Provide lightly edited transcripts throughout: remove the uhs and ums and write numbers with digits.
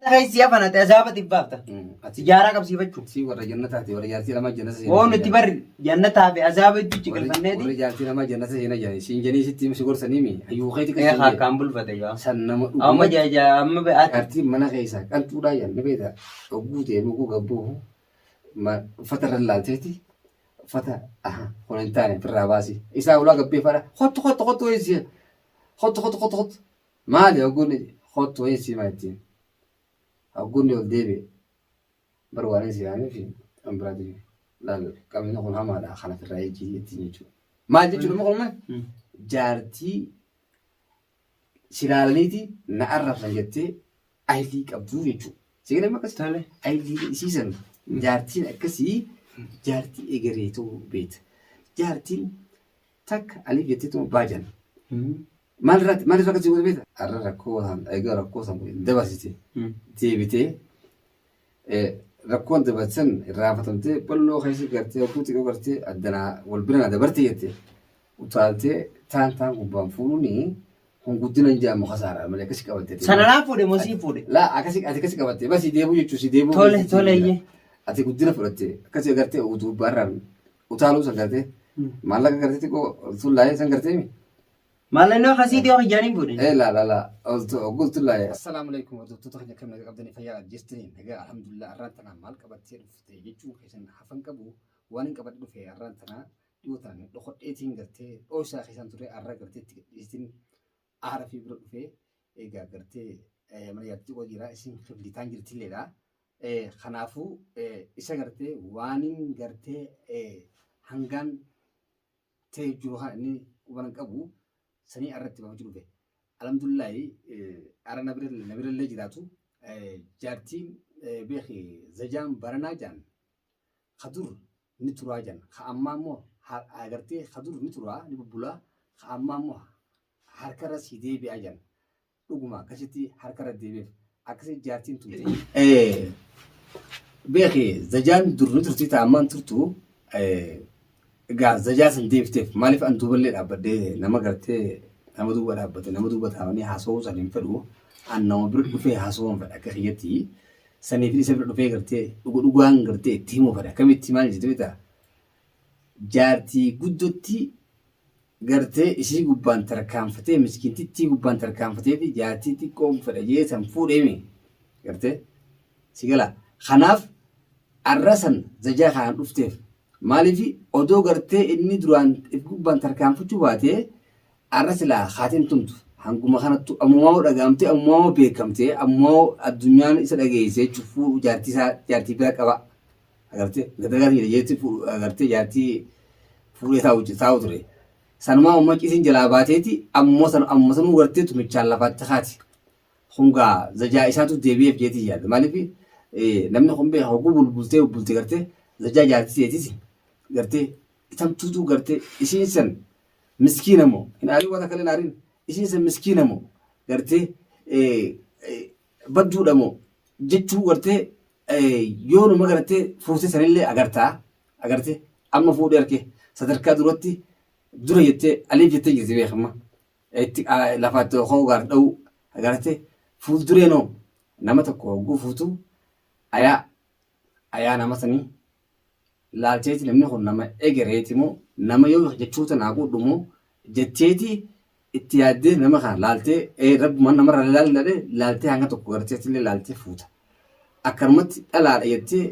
Keessi hafan ati azaaba xibbaafta. Ati Sijaaraa qabsiifachuu. si warra jannataati warra jaartii namaa jannata seenaa. Woo nuti barri jannataa fi azaaba itti ciqilfanneeti. Warri jaartii namaa jannata seenaa jedhani. Siin jedhanii sitti si gorsanii mi? Hayyuu keeti Ee harkaan bulfate gaa. San nama Amma dhuguma jaja amma ati jaartiin mana keessaa qaltuudhaa jedhan ni beektaa. Ogguu deemu oguu gabboohu uffata irra laalteeti uffata aha kun hin taane firraa baasi. Isaa ulaa gabbee fara kottu kottu kottu wayii kottu kottu kottu kottu maali ogguun kottu wayii siima ittiin. Hogguun ol deebi'e bar waan inni si yaamee fi kan biraati laal qabni kun hamaadha kana firraa eegii ittiin jechuudha. Maal jechuudha immoo kun jaartii si laalaniiti na arrabsan jettee aylii qabduu jechuudha. Si galee akkas Tole. aylii isiisan jaartiin akkasii jaartii egeree ta'uu beekta. Jaartiin takka aliif jetteetuma baajan. Maal irratti maal irratti akkasii godhe beekta? Har'a rakkoo san egaa rakkoo san dabarsite deebitee rakkoon dabarsan irraanfatamtee balloo keessa gartee hogguu xiqqoo gartee addanaa wal bira na dabarte jette utaaltee taan taan gubbaan fuudhuuni kun guddina hin jedhamu kasaara malee akkasi qabatte. Sana naa fuudhe moo sii fuudhe? Laa akkasi ati akkasi qabatte basi deebuu jechuu si deebuu. Tole tole iyyee. Ati guddina fudhatte akkasi gartee gubbaarraan utaaluu san gartee maallaqa gartee xiqqoo tullaa'ee san gartee mi? Maallaqni akkasiitii yoo hojjaan hin fuudhe. Eh la la la oltu ogultu la. Assalaamu alaikum hordoftoota keenya akkam nagaa qabdanii fayyaa jirtanii nagaa alhamdulillah arraan tanaa maal qabattee dhufte jechuun keessan hafan qabu waan hin qabadhe dhufe arraan tanaa dhiyoo tanaan dhokodheetiin gartee dhooysaa keessan ture arra gartee itti gadhiistiin aara fi bira dhufe egaa gartee mana yaatti xiqqoo jira isin kiflitaan jirtilleedha. Kanaafuu isa gartee waanin gartee hangaan ta'e jiru kan inni quban qabu sanii irratti baafachuu dhufe. Alhamdulillahi ara na birallee jiraatu jaartiin beeki zajaan baranaa jaan ka dur ni turaa jaan ka ammaa immoo agartee ka dur ni turaa ni bubbulaa ka ammaa immoo harkarra sii deebi'aa jaan Dhuguma akkasitti harka irra deebi'eef. Akkasitti jaartiin tumte. Beeki zajaan dur ni turti ta ammaan turtu egaa zajaa san deebifteef maaliif an duuballee dhaabbadhee nama gartee nama duuba dhaabbate nama duuba taa'anii haasawuu san hin fedhu an nama bira dhufee haasawuu fedha akka kiyyatti saniif isa bira dhufee gartee dhuga dhugaan gartee itti himuu fedha akkamitti maal jette beektaa jaartii guddotti gartee isii gubbaan tarkaanfatee miskiintittii gubbaan tarkaanfateeti jaartii xiqqoon fedha jee san fuudheemi gartee si gala kanaaf arra san zajaa kanaan dhufteef maaliif odoo gartee inni duraan if gubbaan tarkaanfachuu baatee arra silaa haatiin tumtu hanguma kanattu ammumaa dhagaamtee ammumaa beekamtee ammumaa addunyaan isa dhageesse jechuun fuudhu jaartii isaa jaartii bira qaba agartee dalagaa jira jeetti agartee jaartii fuudhee taa'u taa'u ture. Sanumaa umma cisiin jalaa baateeti ammoo san amma sanuu gartee tumichaan lafaatti kaati. Kun gaa zajaa isaatu deebi'eef jeetii yaadda. Maaliif namni kun beeka hogguu bulbultee bulbulte gartee zajaa jaartii teetiti gartee itamtuutu gartee isiin san miskiina moo hin aarin waan akka hin aarin isiin san miskiina moo gartee badduudha moo jechuu gartee yoo numa gartee fuutee sanillee agartaa agarte amma fuudhee arke sadarkaa duratti dura jettee aliif jettee jirti beekama itti lafaatti hoo gaar dha'uu agarte fuuldureenoo nama tokko hogguu fuutu ayaa ayaa nama sanii laalteeti namni kun nama egereeti moo nama yoo jechoota naa qudhu moo jetteeti itti yaaddee nama kana laaltee ee rabbumaan namarraa laalladhe laaltee hanga tokko garteetillee laaltee fuuta. Akkanumatti dhalaadha jettee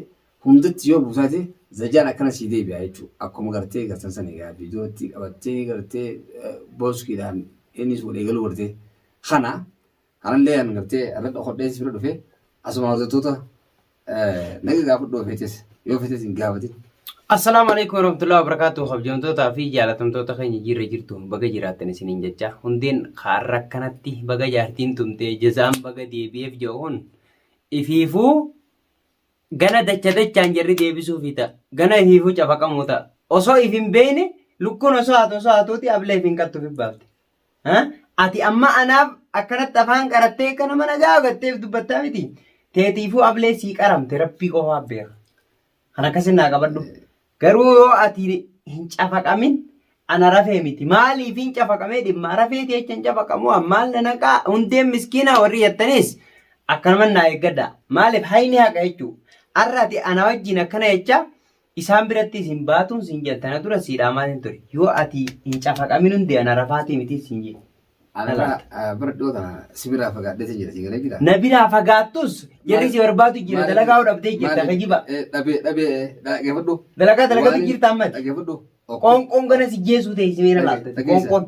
hundatti yoo buutaate zajaan akkana sii deebi'a jechuudha. Akkuma gartee gartan sana egaa viidiyootti qabattee gartee booskiidhaan innis wal eegaluu gartee kana kanallee an gartee irra dhokodhee si bira dhufe asuma hordoftoota naga gaafadhu yoo feetes yoo feetes hin gaafatin. Assalaamu alaikum warahmatullahi wabarakatuh. Kabajamtootaa fi jaalatamtoota keenya jirra jirtu baga jiraattan isiniin jecha hundeen kaarra akkanatti baga jaartiin tumtee jazaan baga deebi'eef jedhu kun ifiifuu gana dacha dachaan jarri deebisuufi ta'a. Gana ifiifuu cafaqamuu ta'a. Osoo if hin beekne lukkuun osoo haatu osoo haatuuti ablee if hin qattu fi baafte. Ati amma anaaf akkanatti afaan qarattee akka nama nagaa agarteef dubbattaa miti. Teetiifuu ablee sii qaramte rabbii qofaa beeka. Kan akkasin naa qabadhu. Garuu yoo ati hin cafaqamin ana rafee miti. Maaliif hin cafaqamee dhimma rafeeti jecha hin cafaqamu ammaal na naqaa hundeen miskiinaa warri jettanis Akkanuman naa eeggadha. Maaliif hayni haqa jechuu. Arra ati ana wajjin akkana jecha isaan biratti isin baatuun siin jedhan tana dura sii dhaamaatiin ture. Yoo ati hin cafaqamin hundi ana rafaatii miti siin jedhe. Anarraa bara dhiyoo tana si biraa fagaadheetiin jira si galee jira. Na biraa fagaattus jarri si barbaadu jira dalagaa hoo dhabdee jirta kijiba. Dhabee dhabee dhaggeeffadhu. Dalagaa dalagatu jirta ammati. Dhaggeeffadhu. Qoonqoon gana si jeesuu ta'e si meena laalta. Qoonqoon.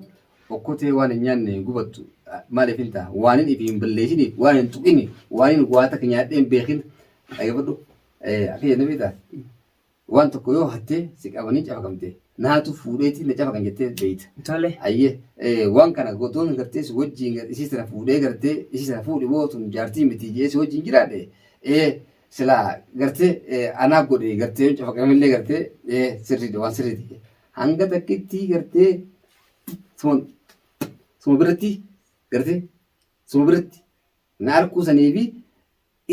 Okkotee waan hin nyaanne hin gubattu maaliif hin ta'a waan hin ifi hin balleessiniif waan hin tuqini waan hin waa takka nyaadhee hin beekin dhaggeeffadhu akka jenne beektaa waan tokko yoo hattee si qabanii cafaqamte naatu fuudheetii na cafaqan jettee beeyta. Tole. Ayyee waan kana gotoon gartee si wajjin isii sana fuudhee gartee isii sana fuudhi boo tun jaartii miti jee si wajjin jiraadhe silaa gartee anaa godhe gartee yoo cafaqamillee gartee sirriidha waan sirriiti hanga takkitti gartee suma suma biratti gartee suma biratti na arkuu sanii fi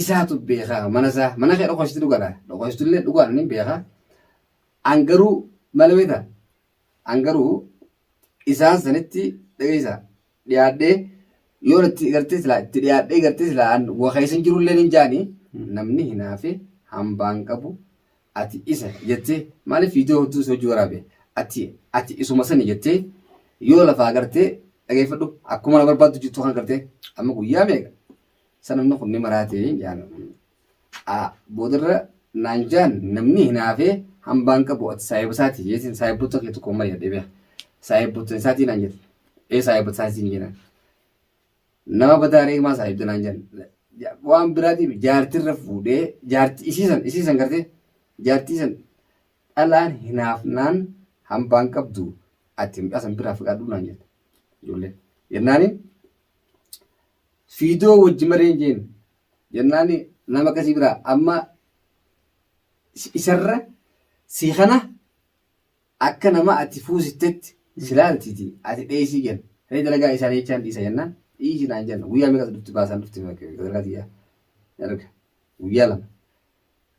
isaatu beekaa mana isaa mana kee dhokositu dhugaadha dhokositu illee dhugaadha ni beekaa an garuu maal beektaa an garuu isaan sanitti dhageessa dhiyaadhee yoo itti gartee silaa itti dhiyaadhee gartee silaa an waa keessa hin jirullee hin jaani namni hinaafe hambaan qabu ati isa jettee maaliif viidiyoo hedduu si hojii waraabe ati ati isuma sani jettee yoo lafaa gartee dhageeffadhu akkuma na barbaaddu jirtu kan gartee amma guyyaa meeqa san namni kun ni maraatee jaan a boodarra naan jaan namni hinaafee hambaan qabu ati saahiba isaati jeetiin saahibboota kee tokko mari'adhee beeka saahibboota isaatii naan jette ee saahibboota isaatii jedhan Nama badaa ree maa saahibda naan jedhan. Waan biraatiif jaartirra fuudhee jaarti isiisan isiisan gartee jaartii san dhalaan hinaafnaan hambaan qabdu ati mucaa san biraa fagaadhu naan jette. Ijoolleen. Jennaani fiidoo wajji mareen jeen jennaani nama akkasii biraa amma isarra si kana Akka nama ati fuusittetti si laaltiti ati dheessii jenna. Ree dalagaa isaanii jechaan dhiisa jennaan dhiisi naan jenna. Guyyaa meeqas dhufti baasaan dhufti dalagaa tiyyaa. Erga guyyaa 2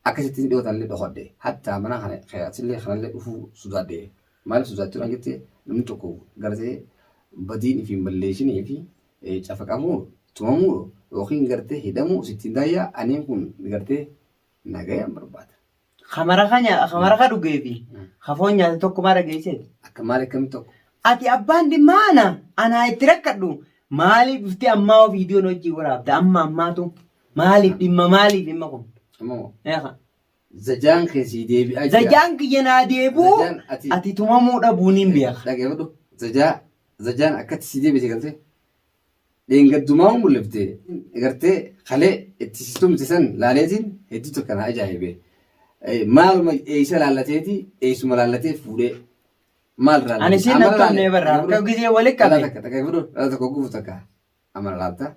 akkasitti dhiyoo tanallee dhokodhe. Hattaa mana kana asillee kanallee dhufuu sodaadhe. Maaliif sodaachuu naan jette namni tokko gartee badiin ifiin balleessinii fi cafaqamuu tumamuu yookiin gartee hidhamuu sittiin daayyaa aniin kun gartee nagayaan barbaada. Ka maraqa dhugee fi ka foon nyaate tokkumaa dhageesseeti. Akka maal akkamitti tokko? Ati abbaan dhimmaa ana anaa itti rakkadhu maaliif dhuftee ammaa hoo viidiyoon hojii waraabda amma ammaatu maaliif dhimma maaliif dhimma kun? Amma moo? Eeqa. Zajaan kee sii deebi'aa jira. Zajaan kiyya naa deebi'uu Zajaan ati- ati tumamuu dhabuun hin beeka. Dhageeffadhu. Zajaa zajaan akkatti sii deebite galtee. Dheengaddumaa mul'ifte gartee kalee itti si tumte san laaleetiin hedduu takka na ajaa'ibe. Maaluma eessa laallateeti eessuma laallatee fuudhee maal irraa Ani siin Amala nan tumnee laale. barra harka gisee wali Dhala qabe. takka takka fudhu dhala tokko gufu takka amala laalta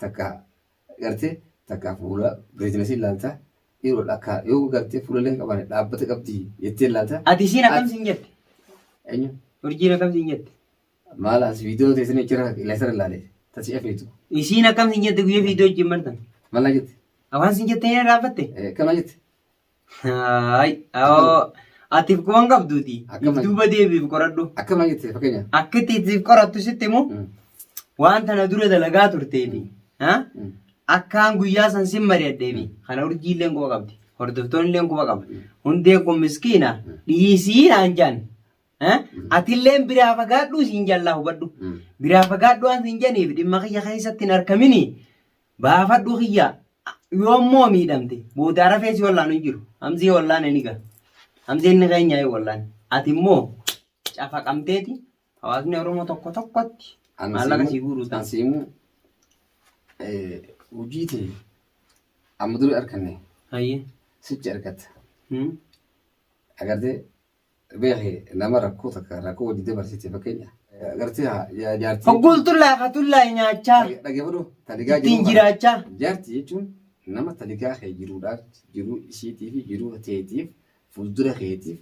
takka gartee takka fuula biizinasii laalta dhiiroo akka yoo gartee fuula illee hin qabaanne dhaabbata qabdi jettee laalta. Ati siin akkam siin jette? Eenyu? Urjiin akkam siin jette? Maal as viidiyoo teessanii achirra leesara ilaale tasi afeetu. Isiin akkam sin jette guyyaa viidiyoo wajjin martan? Maal naa jette? Afaan sin jette hin irraanfatte? Akkam naa jette? Ay, awoo, ati if quban qabduuti. Akkam If duuba deebiif qoradhu. Akkam naa jette fakkeenya? Akka itti if qorattu sitti himu waan tana dura dalagaa turteefi. Akkaan guyyaa san sin mari'adheefi. Kana urjiilleen quba qabdi. Hordoftoonnilleen quba qaba. Hundeen kun miskiina dhiisii naan jaan. Eh? Atilleen biraa fagaadhuu siin jallaa hubadhu. Biraa fagaadhuu waan siin janiif dhimma kiyya keessatti hin arkamini. Baafadhu kiyya yoommoo miidhamte booda arafee si wallaanu hin jiru. Hamzii wallaane ni gaha. Hamzeen inni keenya hin wallaane. Ati immoo cafaqamteeti hawaasni Oromoo tokko tokkotti maallaqa sii guuruu ta'a. Ansiimuu hojii ta'e amma dura arkanne Hayyee. sichi argatta. Agartee Beeki nama rakkoo takka rakkoo wajji dabarsite fakkeenya agartee haa jaartii Hoggul tullaa ka tullaa nyaachaa dhaggeeffadhu taligaa ittiin jiruu kana. jiraachaa. Jaartii jechuun nama taligaa kee jiruudhaaf jiruu ishiitii fi jiruu teetiif fuuldura keetiif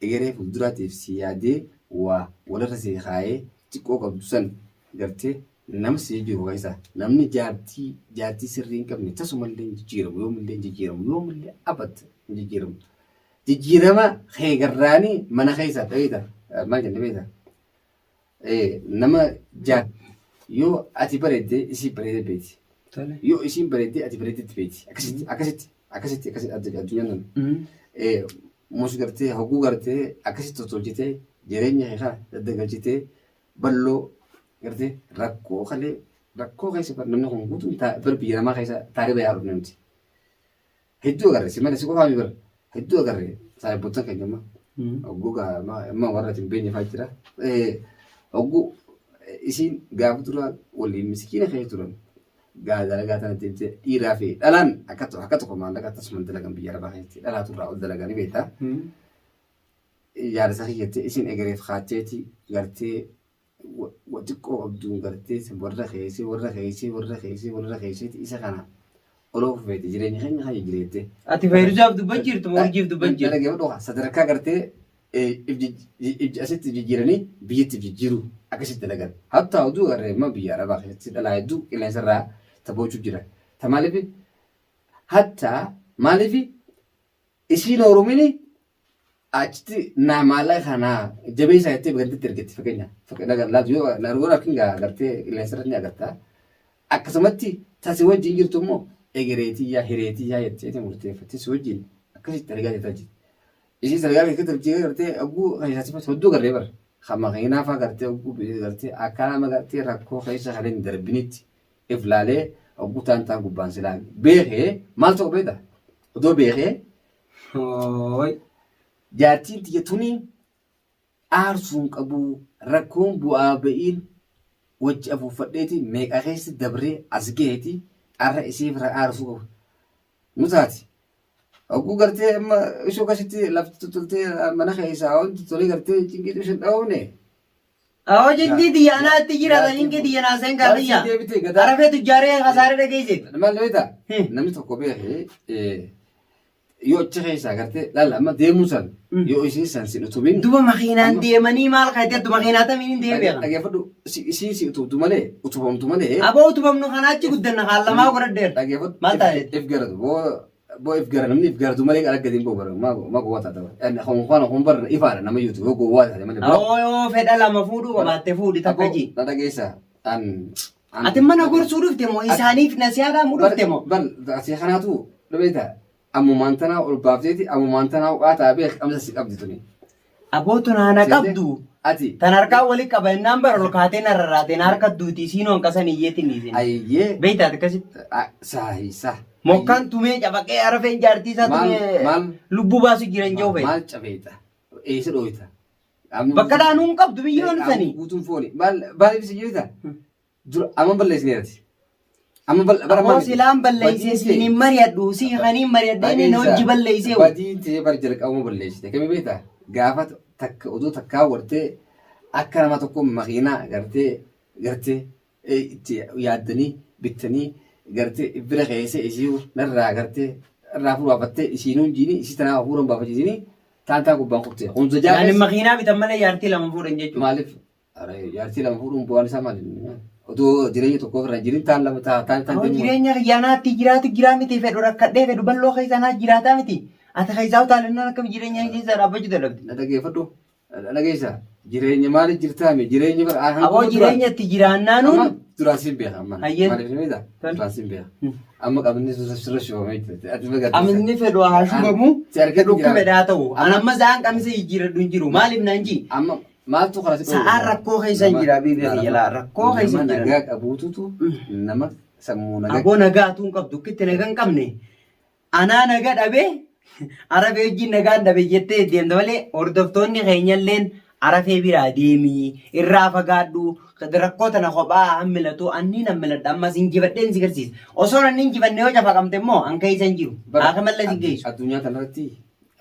egeree fuulduraatiif si yaadee waa walirra si kaayee xiqqoo qabdu san gartee nama si jijjiiru keessa namni jaartii jaartii sirrii hin qabne tasumallee hin jijjiiramu yoomillee hin jijjiiramu yoomillee abad hin jijjiiramu. Jijjiirama kee garraani mana keessa beekta maal jenne beekta nama jaa yoo ati bareedde isii bareede beeti. Tole. Yoo isiin bareeddee ati bareeddetti beekti. Akkasitti akkasitti akkasitti akkasitti addunyaan tun. Mus gartee hogguu gartee akkasitti tottolchitee jireenya kee kana daddagalchitee balloo gartee rakkoo kalee rakkoo keessa bar namni kun guutuun bar biyya namaa keessa taariba yaa dhufne nuti. Hedduu agarre si malee si qofaa mi bar hedduu agarre saayibboottan keenya amma. Hogguu amma warra hin beekne fa'aa jira. Hogguu isiin gaafa duraa waliin miskiina keessa turan gaa dalagaa tana deemtee dhiiraa fi dhalaan akka akka tokko maallaqa akkasumas dalagan biyya arabaa keessatti dhalaatu irraa ol dalagaa ni beektaa. Jaarsa kiyyattee isin egereef kaatteeti gartee wa xiqqoo qabduun gartee warra keessee warra keessee warra keessee warra keesseeti isa kana oloo feete jireenya keenya kan jireette. Ati Fayruzaaf dubbat jirtu moo urjiif dubbat jirtu? Dhaggeeffadhu sadarkaa gartee asitti jijjiiranii biyyatti jijjiiruu akkasitti dalagan. Hattaa oduu agarree immoo biyya arabaa keessatti dhalaa hedduu qilleensa irraa taphachuu jira. Ta maaliif hattaa maaliif isiin oromini achitti naa maallaqa kanaa jabeessaa jettee gandatti ergetti fakkeenya. Fakkeenya yoo nargoon harkin gartee qilleensa irratti ni agarta. Akkasumatti tasi wajjin jirtu immoo egereetiyyaa hireetiyyaa jettee murteeffattee si wajjin akkasitti argaa jirta jechuudha. Ishii sargaa keessatti hojii gartee oguu keessatti hedduu garree bara. Kan makiinaa fa'aa gartee oguu gartee akka nama gartee rakkoo keessa kan hin darbinitti if laalee oguu taan taan gubbaan silaa beekee maal ta'u beekta? Odoo beekee Hooy. jaartiin tiyya tuni aarsuun qabu rakkoon bu'aa ba'iin wajji afuuffadheeti meeqa keessa dabree as gaheeti arra isiif aarsuu qabu. Nu taati. Hogguu gartee amma ishoo akkasitti lafti tottoltee mana keessaa wanti tolee gartee cinqiitu isin dhawne. Awoo cinqii tiyya anaa itti jira cinqii tiyya naa seen kaa tiyya. Deebitee gadaa. Arafee tujjaaree kasaaree dhageesse. Maal beektaa? Namni tokko beekee yoo achi keessaa gartee laala amma deemuu san yoo isiin san si utubin. Duba makiinaan deemanii maal kaayte makiinaa tamiin hin deebi'a. Dhageeffadhu isiin si utubdu malee utubamtu malee. Aboo utubamnu kana achi guddanna kaan lamaa godhadheera. Dhageeffadhu. Maal taate? If garatu boo boo if gara namni if garatu malee ala gadi hin boo bara maa gowwaa taata bara. Kun kun bara ifaadha nama yuutu yoo gowwaa taate malee. Aboo yoo fedha lama fuudhuu qabaatte fuudhi takka ji. Na dhageessa an. Ati mana gorsuu dhufte moo isaaniif nasihaadhaa muu dhufte moo? Bal asii kanaatu dhabeeta ammumaan tanaa ol baafteeti ammumaan tanaa uqaa beek qabsa si qabdi tuni. Aboo tun haana qabdu. Ati. Tan harkaa wali qaba innaan bara ol kaatee narra raatee na harka duuti isiin honqasan iyyeetiin dhiisin. Ayyee. Beektaa akkasitti. Saahisa. Mokkaan tumee cafaqee arafeen jaartii isaa tumee Maal lubbuu baasu jiran jiru fe'e. maal cabeeta? Eessa dhooyta? Bakka dhaanuu hin qabdu biyyoon sanii. Guutuun fooni. Maal maal ibsa jirta? Dura amma balleessineerti. Amma bara Aboo silaan balleessee siin hin mari'adhu sii kaniin mari'adhee inni na hojii balleessee. Badii ta'ee bara jalqabuma balleessite. Kami beektaa? Gaafa takka oduu takkaa wartee akka nama tokko makiinaa gartee gartee itti yaaddanii bittanii gartee bira keessa isii narraa gartee irraa fuudhaafattee isiinuu hin jiini isii tanaa hafuuran baafachiisinii taan taan gubbaan kutte. Kun zajaa Yaani makiinaa bitan malee jaartii lama fuudhan jechuudha. Maaliif? Ara jaartii lama fuudhuun bu'aan isaa maali? Otoo jireenya tokko ofirra hin jirin taan lama taan taan Aboo jireenya kiyyaa naatti jiraatu jiraa miti fedhu rakkadhee fedhu bal'oo keessa naa jiraataa miti. Ati keessaa utaalennaan akkam jireenya keessa dhaabbachuu dadhabde. Na dhageeffadhu. Na dhageessa. Jireenya maali jirtaame? Jireenya bara Aboo jireenya itti jiraannaanuun Duraan siin beeka amma. Hayyee. Maaliif ni beektaa? Duraan siin beeka. Amma qabni sirra shubamee jira. Ati baga Qamisni fedhu haa shubamu Si argatu fedhu akka jira. fedhaa ta'u. An amma sa'aan qamisa jijjiiradhu hin jiru. Maaliif naan jii? Amma maaltu karaa si Sa'aan rakkoo keessa hin jira biibii kiyya laa rakkoo keessa hin Nama jira. nagaa qabuututu nama sammuu nagaa Aboo nagaa atuu hin qabdu akkitti nagaa hin qabne. Anaa naga dhabe arafee wajjin nagaan dhabe jettee deemta malee hordoftoonni keenyalleen arafee biraa deemii irraa fagaadhu rakkoo tana kophaa hammilatu anniin hammiladha ammas injifadheen si garsiisa. Osoo anni injifanne yoo cafaqamte immoo an keessa hin jiru. Haaka mallee si geessu. Addunyaa tanarratti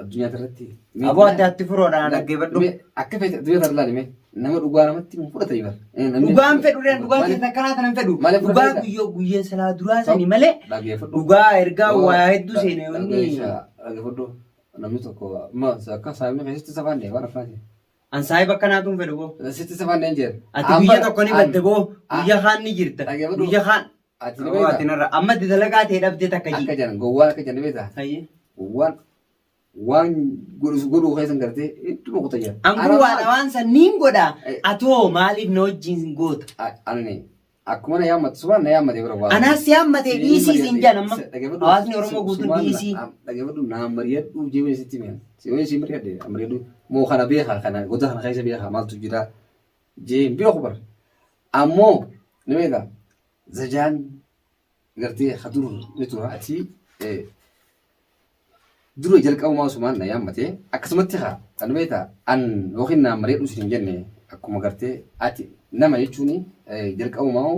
addunyaa tanarratti. Aboo adda atti furoodhaan dhaggeeffadhu. Akka feete addunyaa tanarra ilaali mee nama dhugaa namatti hin fudhatanii bara. Dhugaan fedhu reen dhugaa keessa akkanaa tanan fedhu. Maaliif Dhugaa fudhata? guyyoo guyyeen silaa duraa sani malee Dhaggeeffadhu. dhugaa ergaa waa hedduu seene wanni. Dhaggeeffadhu. Namni tokko ma akka saayimni keessatti safaanne waan akkanaati. An saahiba akkanaatu hin fedhu boo. Sitti safaanne hin jedhe. Ati guyya tokko ni badde boo guyya kaan ni jirta. Dhaggeeffadhu. Guyya kaan. Ati ni Aboo beektaa? ati narra amma itti dalagaa ta'e dhabdee takka Akka jii. jedhan gowwaan akka jedhan ni beektaa? Hayyee. Gowwaan waan godhu godhuu keessan gartee hedduu boqota jira. An gowwaadha waan san niin godha. Atoo maaliif na wajjin goota? Ani Akkuma na yaammatu sumaan na yaammate bira waa. Anaas si yaammatee dhiisii siin jedhan amma. Hawaasni Oromoo guutuun dhiisii. Dhaggeeffadhu naa mari'adhu jee sitti mi'a. Si wayii si mari'adhe mari'adhu moo kana beekaa kana goda kana keessa beekaa maaltu jira jee hin beeku bara. Ammoo ni beekaa zajaan gartee hadur ni tura ati dura jalqabumaa sumaan na yaammatee akkasumatti haa kan beektaa an yookiin naa mari'adhu siin hin jenne akkuma gartee ati nama jechuun jalqabumaa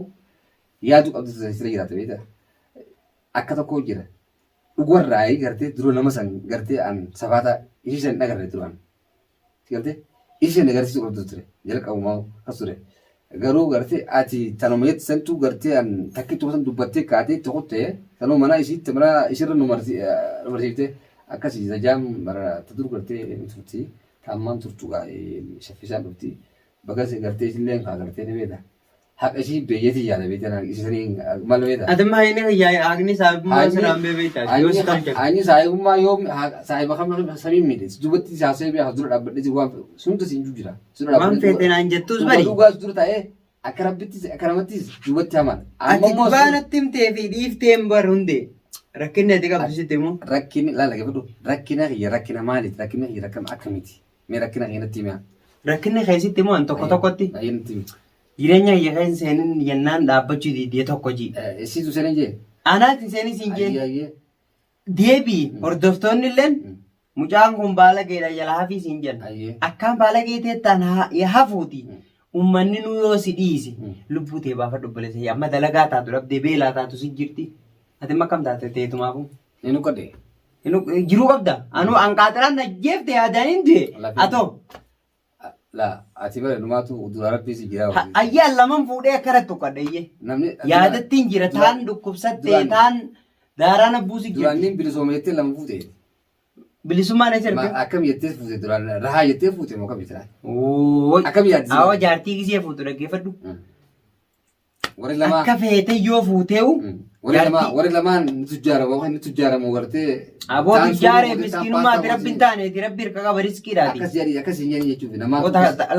yaaduu qabdu sirra jiraata beektaa akka tokko jira dhugarraa gartee dura nama san gartee an safaata ishii san dhagarre duraan Galtee isheen agarsiisuu qabdu ture jalqabumaa akkas ture. Garuu gartee ati tanuma jette santu gartee an takkittuma san dubbattee kaatee itti kutte tanuma mana isiitti mana isirra nu marsiifte akkasii zajaam bara ta dur gartee ni turti ta ammaan turtu gaa shaffisaan dhufti bagas gartee isilleen kaa gartee ni beekta. Haqa ishii beeyetii yaada beekta naan isii sanii maal beekta. Ati amma hayni kiyyaa haqni saahibummaa siraan beekta. Yoo si tolcha. Anyi saahibummaa yoo saahiba kam samiin miidhe duubatti isaa seebee as dura dhaabbadhee waan sunda siin jira. Waan feete naan jettus bari. Dhugaa as dura taa'ee akka rabbittis akka namattis duubatti hamaadha. Ati dhugaa natti himtee fi dhiifteen bar hundee rakkinni ati qabdu sitti himu. Rakkinni laala gaafadhu rakkina kiyya rakkina maaliiti rakkina kiyya rakkina akkamiiti mee rakkina kiyya natti himaa. Rakkinni kee sitti himu an tokko tokkotti. Baay'ee natti himi. Jireenya kiyya keessa seenin jennaan dhaabbachuu didee tokko jii. Isiitu seenin jee. Anaati seenin siin jeen. Ayyee ayyee. Deebii hordoftoonni illeen mucaan kun baalageedha jala hafii siin jedhan. Ayyee. Akkaan baalagee teettaan hafuuti. Ummanni nu yoo si dhiise lubbuu tee baafadhu obboleessa kiyya. Amma dalagaa taatu dhabdee beelaa taatu si jirti. Ati amma akkam taate teetumaafuu. Hin uqqadhe. Jiruu qabda. Anuu anqaaxiraan na jeefte yaadaan hin du'e. Atoo. Laa ati bare numaatu duraa rabbii si jiraa. Ayyaan laman fuudhee akkanatti tuqqadha iyyee. Namni Yaadattiin jira taan dhukkubsattee taan daaraan abbuusi Duraan jirti. ni bilisoome jettee lama fuute. Bilisummaan eessa erga? Akkam jettee fuute duraan rahaa jettee fuute moo kam jettee? Ooy. Akkam yaaddi? Awa jaartii gisee fuutu dhaggeeffadhu. Warri lamaa Akka feete yoo fuuteewu. warri lamaa warri lamaan ni tujjaaramu yookaan ni tujjaaramu gartee. Aboo taan tujjaaree suuqii taan miskiinummaati paastaa rabbi hin taaneeti rabbi hirka qaba riskiidhaati. Akkas jedhii akkas hin jedhii jechuuf namaa.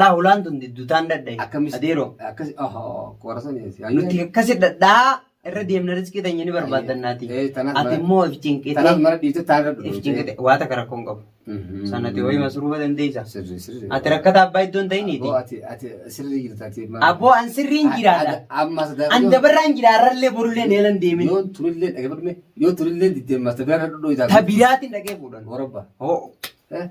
Laa hulaan tun diddutaan dhadhaye. Akkamis Adeeroo. akkas ohoo qoora sani. Nuti akkasi dhadhaa irra deemna riskii teenya ni barbaaddannaati. Eh, tanaaf Ati immoo if cinqitee Tanaaf mana dhiifte taan irra if cinqite waa takka rakkoo hin qabu. Sanati wayii masruufa dandeessa. Sirri sirri. Ati rakkata abbaa iddoo hin ta'iniiti. Aboo ati ati sirri jirta ati. Aboo an sirriin jiraadha. Amma sadaa. An dabarraan jira har'allee borullee neelan deemin. Yoo turillee dhaggeeffadhume yoo turillee diddeen masta biraa dhudhuu itaa. Ta biraatiin dhaqee fuudhan. Warabba. Hoo. Eh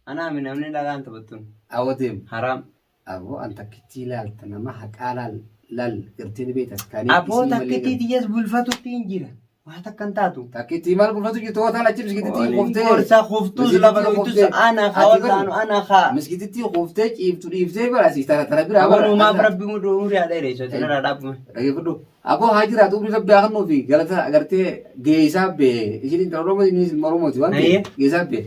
Anaa mi namni dhalaan taphattuun. awwa deemu. Haraam. Aboo an takkittii laalta nama haqaa laal laal gartee ni beekta. Kaanii Aboo isii malee takkittii tiyyas bulfatutti hin jira. Waa takka hin taatu. Takkittii maal bulfatu jirtu waan taan achi miskitittii kuftee. Gorsa kuftus lafa dhoytus ana haa ol taanu ana haa. Miskitittii kuftee ciiftu dhiiftee bara asii tana tana biraa Aboo bara. numaaf rabbi umurii haa dheeressu ati narraa dhaabame. Dhaggeeffadhu. Aboo haa jiraatu umrii rabbi haa kennuu fi galata agartee geessaa bee ishiin intala Oromoo innis ilma Oromooti waan ta'eef Ayyee. geessaa bee.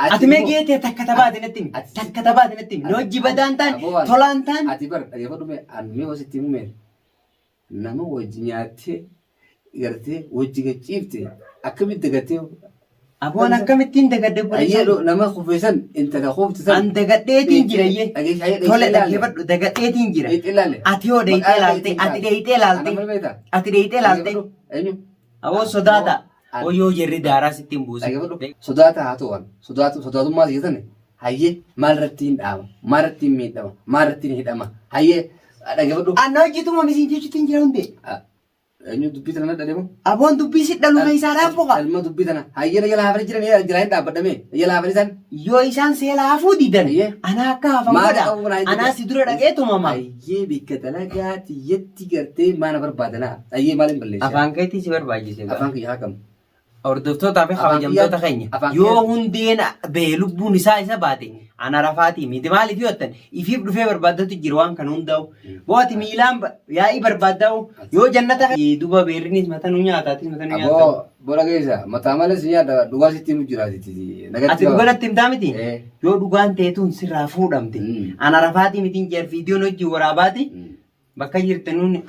Ati mee geetee takka tabaate natti himi. Ati- Takka tabaate natti himi. Na hojii badaan taan Aboo waan- tolaan taan. Ati bar dhaggeeffadhu mee an mee wasitti himee nama wajji nyaattee gartee wajji gachiifte akkamitti dagatee Aboon akkamittiin dagadde ayyee godhe. nama kufeessan intala kufte san An dagadheetiin jira iyyee. Dhageessi ayyee Tole dheeyxee ilaalle. dhaggeeffadhu dagadheetiin jira. Dheeyxee ilaalle. Ati yoo dheeyxee Maqaa ilaalte keetiin ati dheeyxee ilaalte Ana maal beektaa? ati dheeyxee ilaalte. Dhaggeeffadhu. Eenyu? Aboo sodaata. An- Oyyoo jerri daaraa sitti hin buusin. Dhaggeeffadhu. Sodaata haa ta'u sodaatu sodaatummaa siyyatan hayyee maal irratti hin dhaama maal irratti hin miidhama maal irratti hin hidhama hayyee dhaggeeffadhu. Anna hojjetuma misiin jechuutti hin jira hundee. Eenyu dubbii tana dhadhame moo? Aboon dubbii si dhalu keessaa dhaabbu kaa. Ilma dubbii tana hayyee na jala hafanii jiran jala hin dhaabbadhame na jala hafanii isaan. Yoo isaan seela hafuu didan Ayyee. anaa akka hafan Maal godha. qabu naa Anaa si dura dhaqee tumama. Hayyee bikka dalagaa tiyyatti gartee maana barbaadanaa hayyee maal hin balleessaa? Afaan keetii si barbaachise. Afaan kiyya haa qabu. Hordoftootaa fi Afaan kabajamtoota kiyya- keenya afaan yoo kiyya- hundeen ba'e lubbuun isaa isa baate ana rafaatii miti maaliif yoo jettan ifiif dhufee barbaaddatu jira waan kana hundaa'u boo ati miilaan yaa'ii barbaaddaa'u yoo jannata duuba beerrinis mata nu nyaata atis mata nu nyaata Aboo bora keessa mataa malee si nyaata dhugaa sitti himu jiraati. ati dhuganatti himtaa miti Eh. yoo dhugaan teetuun sirraa fuudhamte Mm. ana rafaatii mitiin jeer viidiyoon hojii waraabaati bakka jirte nuuni.